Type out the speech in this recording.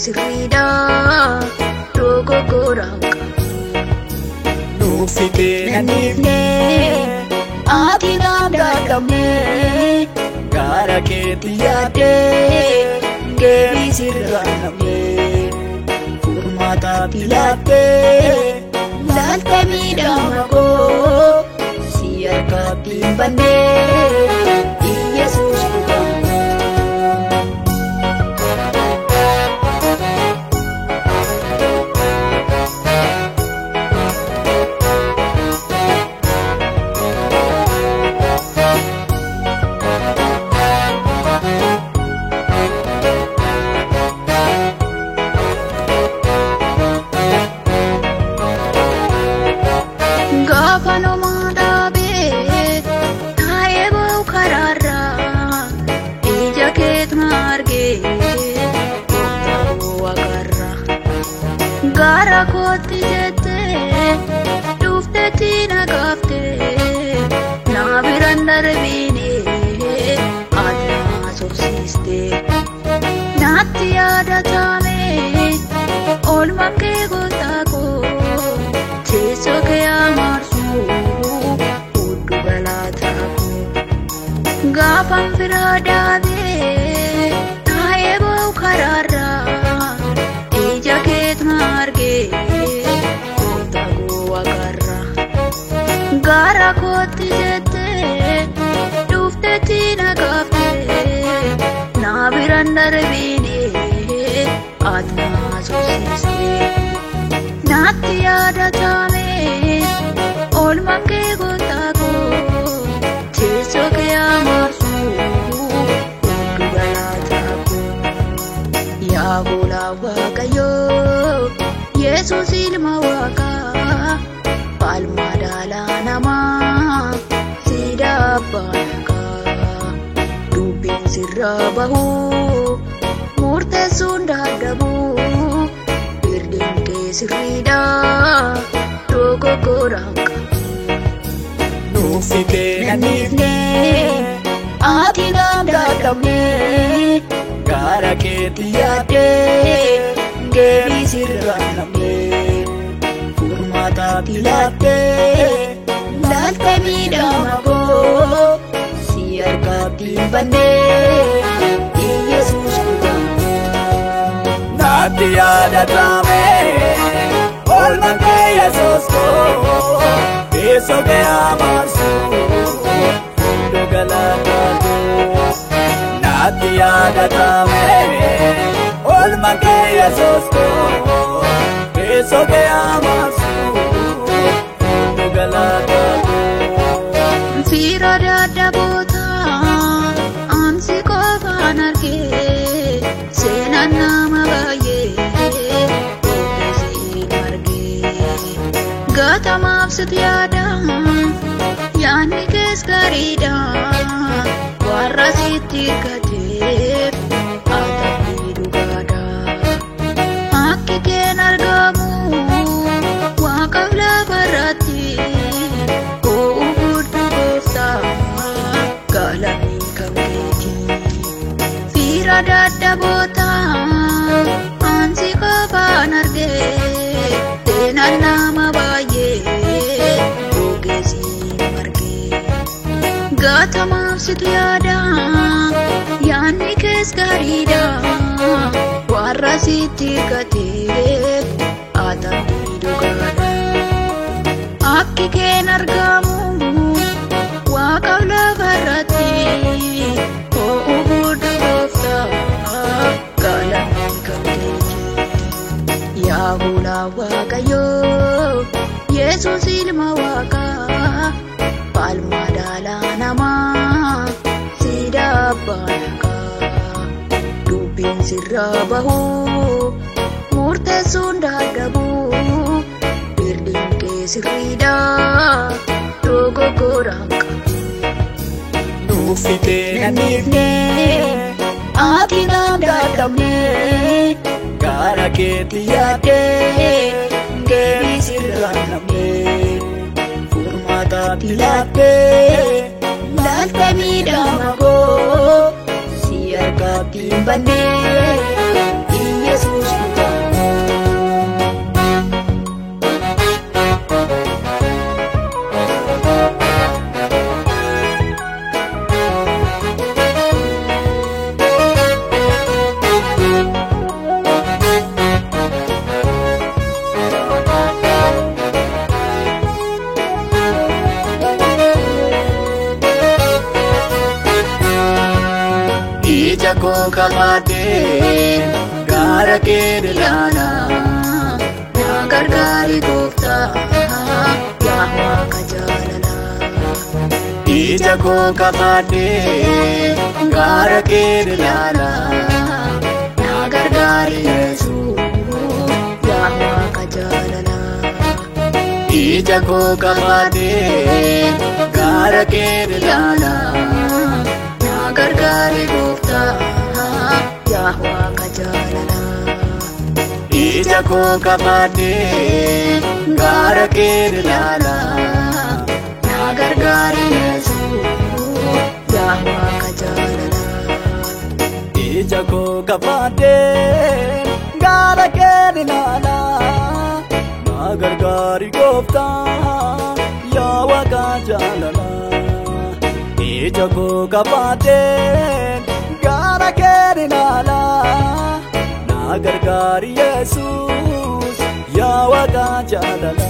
sirriidha dogoggoraan qabu. Nuufitee nanniifne ati naaf dadhabne gara keetti yaaddee deebii sirraa dhabne furmaataatti laattee laaltee miidhama koo si harkatti hin banne Iyesuus dhugaa. Gaafa namaa dhaabee taa'ee ba'u karaarraa ija keetu na argee gooftaa koo waaqarraa. Gara kootti jettee dhufteetti na gaaftee na biraan darbiinee ati na sobsiistee. Naatti yaadatame oolmaan kee gooftaa koo. Teessoo kee amarsu hudduu galaataa koo. Gaafan fira dhaabee taa'ee ba'u karaarraa ija keetu na argee gooftaa koo waaqarraa. Gara kootti jettee dhufteetti na gaaftee na biraan darbiinee ati na sobsiistee. Naatti yaadatame oolmaan kee gooftaa koo teessoo kee amarsu hudduu galaataa koo. Yaa goolaa Waaqayyoo Yesuus ilma Waaqaa falmaa dhala namaa siidaa abbaa naqaa. Dubbiin sirraa bahu murteessuun dadhabu. Firdiin kee sirriidha dogoggoraan qabu. Nuufitee nanniifne ati naaf dadhabne gara keetti yaaddee deebii sirraa dhabne furmaataatti laattee laaltee miidhama koo si harkatti hin banne Iyesuus dhugaa. Naatti yaadatame oolmaan kee Yesuus koo teessoo kee amarsu hudduu galaataa koo. Naatti yaadatame oolmaan kee Yesuus koo teessoo kee amarsu hudduu galaataa koo. Fira dadhaboota ansi qofaan argee seenaan nama baay'ee ogeessiin argee. Gatamaaf situ yaada yaadni kees gaariidha warra sitti hirkateef atamii dhugaadha. Akki keen argamu waaqaaf lafa irratti koo'u guddaa gooftaa galanni kan keeti. Fira dadhaboota ansi qofaan argee seenaan nama baay'ee ogeessiin margee. Gatamaaf situ yaada yaadni kees gaariidha warra sitti hirkateef atamii dhugaadha. Akki keen argamu waaqaaf lafa irratti ho'u guddaa gooftaa galanni kan keeti. Yaa goolaa Waaqayyoo Yesuus ilma Waaqaa falmaa dhala namaa siidaa abbaa naqaa. Dubbiin sirraa bahu murteessuun dadhabu firdiin kee sirriidha dogoggoraan qabu. Nuufitee nanniifne ati naaf dadhabne gara keetti yaaddee deebii sirraa dhabne furmaataatti laattee laaltee miidhama koo si harkatti hin banne. Yesuus kutaa. Ija koo qabaatee gaara kee ilaala. Na gargaari gooftaa yaa waaqa jaalalaa. Ija koo qabaatee gaara kee ilaala. Na gargaari Yesuus yaa waaqa jaalalaa. Ija koo qabaatee gaara kee ilaala. Na gargaari gooftaa yaa waaqa jaalalaa. Ija koo qabaatee gaara kee ilaala. Na gargaari Yesuus yaa waaqa jaalalaa. Ija koo qabaatee gaara kee ilaala. Na gargaari gooftaa yaa waaqa jaalalaa. Ija koo qabaatee gaara kee ilaala. Na gargaari Yesuus yaa waaqa jaalalaa.